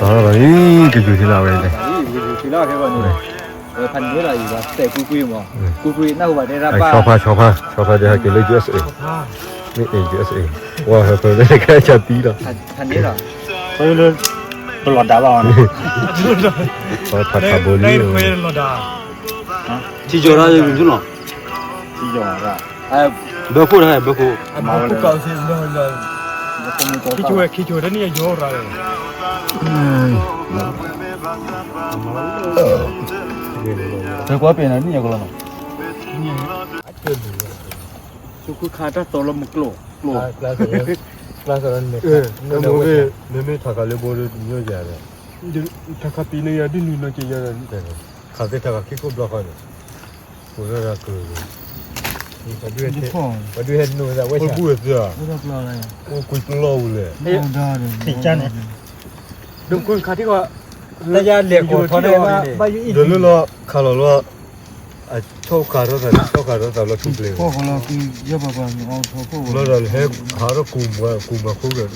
လီၤလီၤလီၤ ကယူၤထံလီၤဝဲလဲၣ်, ကယူၤထံလီၤခဲကီၢ်န့ၣ်, ဝဲဖးန့ၢ်လီၤအံၤ ပှၤတဲကွံကွံမး, ကွံကွံနၢ်ဟူဘၣ်တဲဒၣ်ဘၣ်, ဆီဖါ ဆီဖါ ဆီဖါဒ်ဟဲက့ၤလၢ ယူၢ်အ့းအ့း, မ့ၢ် ယူၢ်အ့းအ့း, ပှၤဟဲဖဲလၢကဲဆၢသံလီၤ, ဖးန့ၢ်လီၤ, ပလီၤဒါဘၣ်အီၤန့ၣ်, ဖးထးဘိလံ, လီၤဒါ, ထံယီၤဒၣ်ယမုၢ်ထူလီၤ, ထံယီၤဒၣ်, ဘၢခိၣ်တခါ ဘၢခိၣ်, ခံချိဝဲ ခံချိဝဲတနံၣ်ယီၤရၤလဲၣ်, တကွၢ်ပ့ၤနၤနံၣ်ယီၤကလီၤနီၤ, ကျါစၢၤ, ကျါစၢၤ, မ့မ့ၢ်ထးခးလၢဘိဒ်တမ့ၢ်ယၤဒီး, ထးခးပံၤန့ၣ်ယၤဒ်နုၤနီၢ်က့ယၤ, ခးသ့ၣ်ထးခးခံခိၣ်ဘျီဃီန့ၣ်, ပှၤဒုးဟဲ, ပှၤဒုးဟဲနုာ်သးဝဲဆၢ, အိၣ်ကွံာ်ပလီၢ်အူလဲၣ်, န့ၣ်, ဒုးကွံာ်ခးထံၣ်ဃီ, တၢ်ယၤလဲၤကီၤထီၣ်န့ၣ်, ဒီးလၢလီၤခးလီၤလီၤ, အဆီၣ်ခးထီၣ်သးန့ၣ် ဆီၣ်ခးထီၣ်သးဘျီထူပျဲၤ, ဘျီဒီးဟဲဟးထီၣ်ကူမၤ, ကူမၤခိၣ်က ကဲ ခဲဒၣ်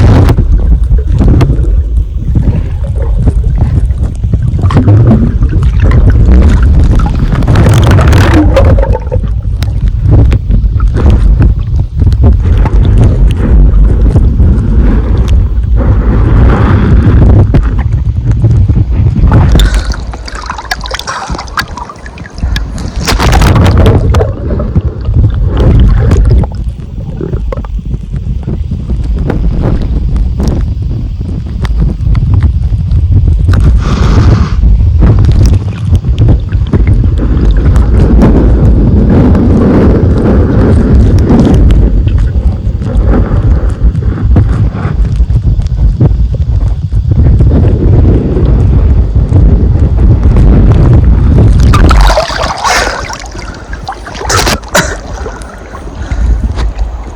ယူၤထံတ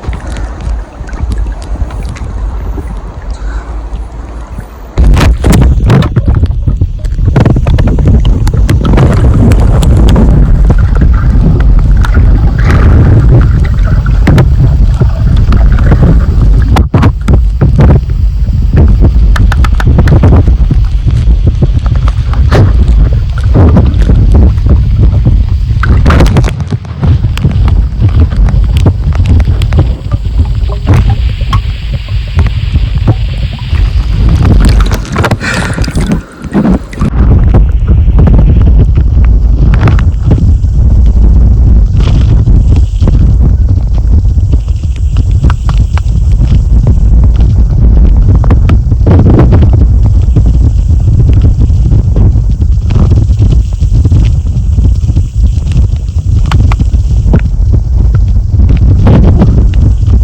ဘၣ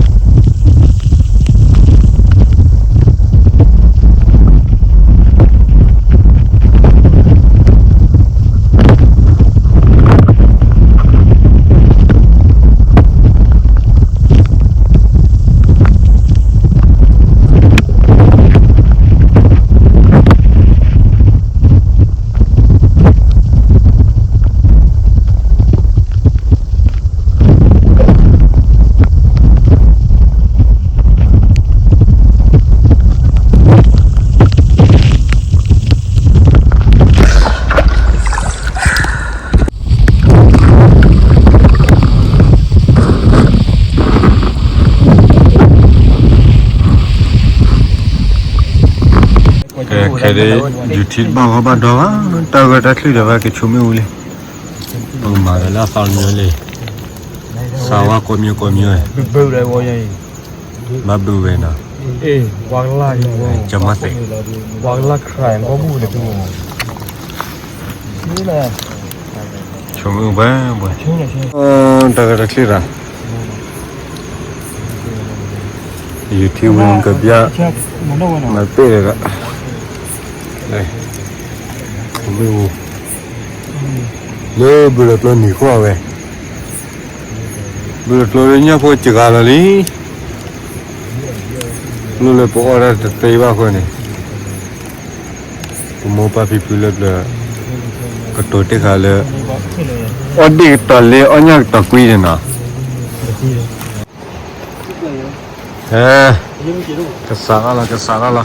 ်ဂီၢ်ဘၣ်ဒီဘၣ် တၢ်ဂၢၢ်တၢ်ချံၣ်ဒီးဘၣ်ကဆိမိၣ်ဝံၤလံ, ပကမၤဒီးလၢအသီတမံၤလံ, စးဝါကိးမံၤကိးမံၤ, ဘၣ်ဘုးဝဲနီၤ, ကမၤသ့, ဆိမိၣ်ဝဲ, တၢ်ဂၢၢ်တၢ်ချံၣ်ဒီး ယူၤထံဝံၤကဘျၣ်, မၤပ့ၢ်ဒီး, မ့ၢ်, လၢဘုလီၤကျိနံၤဃီဝဲ, ဘုလီၤကျိလၢညၣ်ဖိစှၤလီၤလံ, လိၣ်လၢပအီၣ်တၢ်တသ့ဘၣ်အဃိန့ၣ် ပမိၢ်ပၢ်ဖံဖုလၢပျၢၤ ကတိၤတ့ၢ်ဃာ်လၢ အီၣ်ဒ့ၣ်ကတီၤလ့ အီၣ်ညၣ်ကတီၤကွံန့ၣ်နီၤ, ဟဲ, ကစးထီၣ်လီၤ ကစးထီၣ်လီၤ,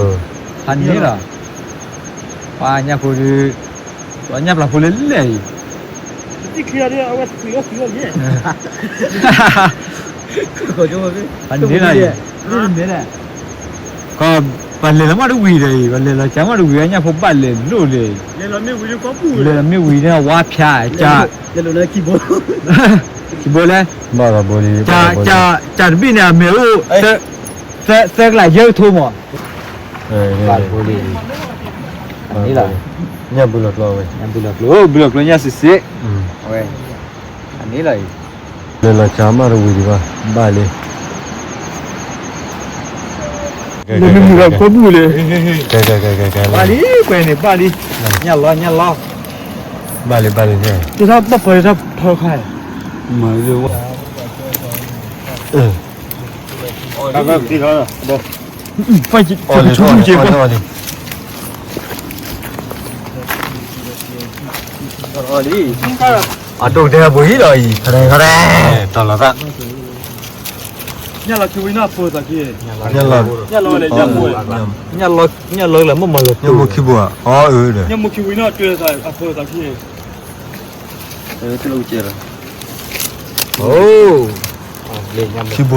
ဖးန့ၣ်လီၤ, ပှၤညၣ်ဖိဒုး, ပှၤညၣ်ပျၢ်ဖိလဲၣ်လဲၣ်အံၤ, တံၢ်ချံအီၤဒ်အဝဲသွံၣ်အီၣ်သွံၣ်အီၣ်ယဲၢ်, ဖးန့ၣ်လီၤအံၤ, ကီး, ပှၤလဲၤလီၤမးတဝံၤဒီးအံၤ ပှၤလဲၤလီၤကၢမးတဝံၤ ညၣ်ဖိဘၣ်လဲၤလိၣ်လၢ, လဲၤလီၤမ့ၢ်ဝံၤဒ်ကီပူၤ, လဲၤလီၤမ့ၢ်ဝံၤန့ၣ်ဝါဖၠး, ခံဘိလဲၣ်, ဘၣ်ဘိလံ, ကၢ်တဘ့ၣ်န့ၣ် အမဲာ်အိၣ်, သၢကလးယဲၢ်ကထိမး, ဘၣ်ဘိလံ, န့ၣ်လီၤ, ညၣ်ဘုလီၤကျိဝဲ, ညၣ်ဘုလီၤကျိ, ဘုလီၤကျိညၣ်စံးစ့း, အဝဲ, န့ၣ်လီၤအံၤ, လဲၤလီၤကၢမးတဝံၤဒံးဘၣ်, ဘၣ်လံ လဲၤမ့ၢ်မုာ်ဒီးကီပူၤလံ, ဘၣ်လံ, ကွဲန့ၣ်ဘၣ်လံ, ညၣ်လီၤ ညၣ်လီၤ, ဘၣ်လံ ဘၣ်လံ, ယထီၣ်ဘၣ်ဖီယထီၣ်ဖီခါ, မၤလၢဝဲ, ပှၤကဆူၣ်က့ၤပှၤ အဒိၣ်တဲဘိဟံးလီၤအံၤ, ခရဲခရဲ, တီၢ်လီၤသး, ညၣ်လီၤခံဝံၤနီၢ်အဖိသးခံ, ညၣ်လီၤ, ညၣ်လီၤလဲၣ်, ညၣ်လီၤလဲၣ်, မ့ၢ်မၤလၢ, ညၣ်မိၢ်ခံဘိဧါ, အီၤအၢဒီး, ညၣ်မိၢ်ခံဝံၤနီၢ်အဖိသးခံ, အိ, ခံဘိဧ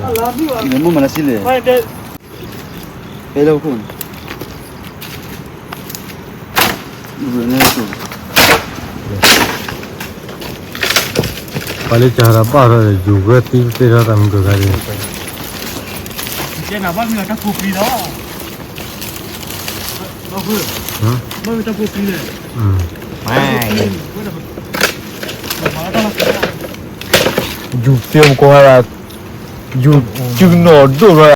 ါ, မ့ၢ်မၤလၢစံလဲၣ်, ဟဲလၢခိၣ်န့ၣ် ပှၤလၢကဟးရၤဘၣ်ထီၣ်ဒီး ယူၤဝဲသံသ့ထီၣ်တၢ်မုၢ်ကဂၤန့ၣ်, ကဲနၤဘၣ်မ့ၢ်တၢ်ဖိပျံၤလီၤ, ဘၣ်မ့ၢ်တၢ်ဖိပျံၤလဲၣ်, ယူၤသ့မကီၢ်ဝဲဒၣ်, ယူၤစုကနီၤဒိၣ်လီၤ